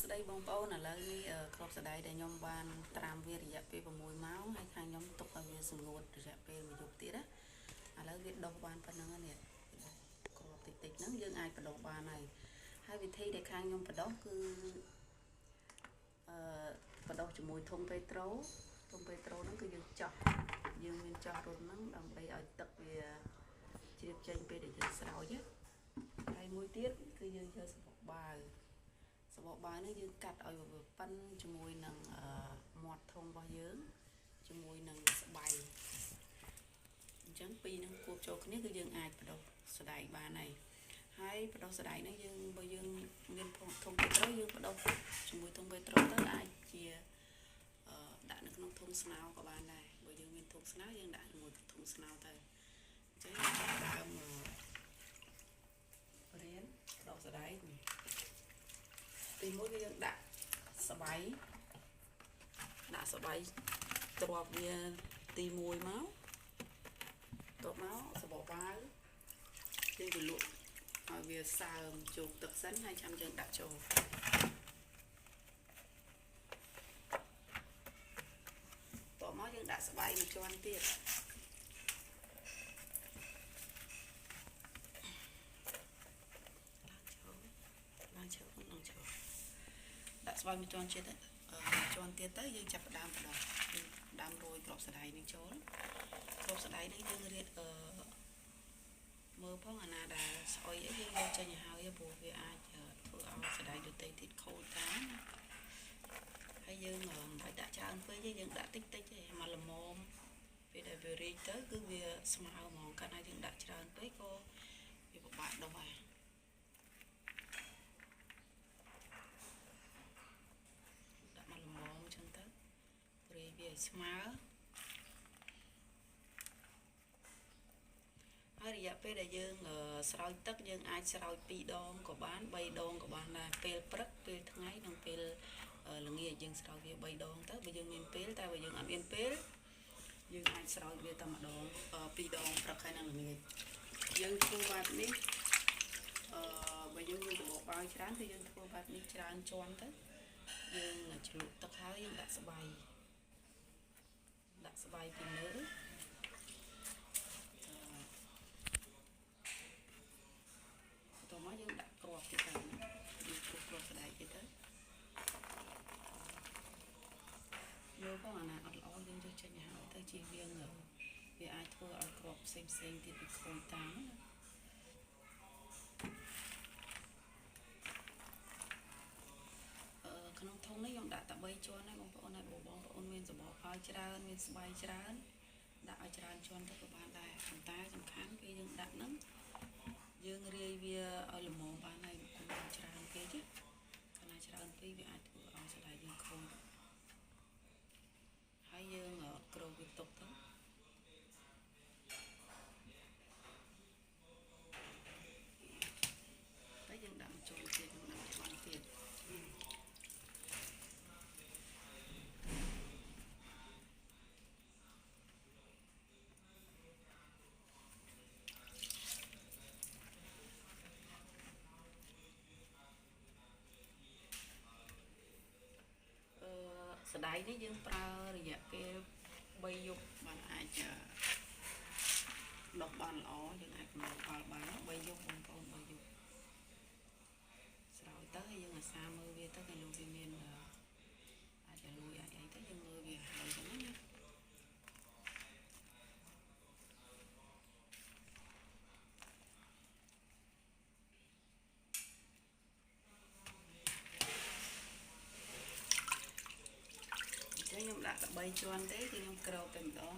ស្តីបងប្អូនឥឡូវនេះគ្រាប់សណ្តែកដែលខ្ញុំបានត្រាំវារយៈពេល6ម៉ោងហើយខាងខ្ញុំទុកឲ្យវាសម្ងួតរយៈពេលមួយយប់ទៀតណាឥឡូវវាដុះបានប៉ុណ្្នឹងនេះគ្រាប់តិចតិចហ្នឹងយើងអាចបដោះបានហើយហើយវិធីដែលខាងខ្ញុំបដោះគឺបដោះជាមួយធុងពេត្រូធុងពេត្រូហ្នឹងគឺយើងចោះយើងមានចោះរុនហ្នឹងដើម្បីឲ្យទឹកវាជ្រាបចេញពេលដែលយើងស្រោចណាហើយមួយទៀតគឺយើងយកសំបកបាវសំបកបាវនេះយើងកាត់ឲ្យវាប៉ិនជាមួយនឹងមាត់ធុងរបស់យើងជាមួយនឹងស្បៃអញ្ចឹងពីរនឹងគួបចូលគ្នាគឺយើងអាចបដោះសណ្តែកបានហើយហើយបដោះសណ្តែកហ្នឹងយើងបើយើងមានធុងពេត្រូយើងបដោះជាមួយធុងពេត្រូទៅអាចជាដាក់នៅក្នុងធុងស្នោក៏បានដែរបើយើងមានធុងស្នោយើងដាក់ជាមួយធុងស្នោទៅអញ្ចឹងយើងចាប់ដើមរៀនបដោះសណ្តែកនេះទីមួយគឺយើងដាក់ស្បៃដាក់ស្បៃទ្រាប់វាទី1មកតបមកសបកបាវយើងទៅលក់ឲ្យវាសើមជោគទឹកសិនហើយចាំយើងដាក់ចូលតបមកយើងដាក់ស្បៃមួយជាន់ទៀតឡើងចូលឡើងចូលដាក់ស្បៃមួយជាន់ទៀតជាន់ទៀតទៅយើងចាប់ផ្ដើមបដោះយើងដើមរយគ្រាប់សណ្តែកនឹងចូលគ្រាប់សណ្តែកនឹងយើងរៀបមើលផងអាណាដែលស្អុយអីយើងយកចេញឲ្យហើយព្រោះវាអាចធ្វើឲ្យសណ្តែកដទៃទៀតខូចតាមណាហើយយើងមិនបាច់ដាក់ច្រើនពេកទេយើងដាក់តិចតិចទេមកល្មមពេលដែលវារីកទៅគឺវាស្មើហ្មងកាលណាយើងដាក់ច្រើនពេកក៏វាពិបាកដុះដែរដាក់មកល្មមអញ្ចឹងទៅរាយវាឲ្យស្មើហើយរយៈពេលដែលយើងស្រោចទឹកយើងអាចស្រោច2ដងក៏បាន3ដងក៏បានដែរពេលព្រឹកពេលថ្ងៃនិងពេលល្ងាចយើងស្រោចវា3ដងទៅបើយើងមានពេលតែបើយើងអត់មានពេលយើងអាចស្រោចវាតែម្ដង2ដងព្រឹកហើយនិងល្ងាចយើងធ្វើបែបនេះបើយើងមានរបបបាវច្រើនគឺយើងធ្វើបែបនេះច្រើនជាន់ទៅយើងជ្រលក់ទឹកហើយយើងដាក់ស្បៃដាក់ស្បៃពីលើតមកយើងដាក់គ្រាប់ទៀតទៅយើងពុះគ្រាប់សណ្តែកទៀតទៅយកផងអាណាអត់ល្អយើងយកចេញឲ្យហើយទៅជៀសវាងវាអាចធ្វើឲ្យគ្រាប់ផ្សេងផ្សេងទៀតវាខូចតាមណាក្នុងធុងនេះខ្ញុំដាក់តែ3ជាន់ហើយបងប្អូនហើយបងប្អូនមានសបកផលច្រើនមានស្បៃច្រើនដាក់ឲ្យច្រើនជាន់ទៅក៏បានដែរប៉ុន្តែសំខាន់ពេលយើងដាក់ហ្នឹងយើងរាយវាឲ្យល្មមបានហើយកុំឲ្យច្រើនពេកណាកាលណាច្រើនពេកវាអាចធ្វើឲ្យសណ្តែកយើងខូចហើយយើងគ្របវាទុកទៅតែយើងដាក់ចូលទៀតយើងដាក់ចូលទៀតសណ្តែកនេះយើងប្រើរយៈពេល3យប់បានអាចដុះបានល្អយើងអាចកំណត់ផលបាន3យប់បងប្អូន3យប់ស្រោចទៅហើយយើងអាសាមើលវាទៅគេលោកវាមានអាចលួយអាចអីទៅយើងមើលវាហើយចឹងណាខ្ញុំដាក់តែ3ជាន់ទេគឺខ្ញុំគ្របតែម្ដង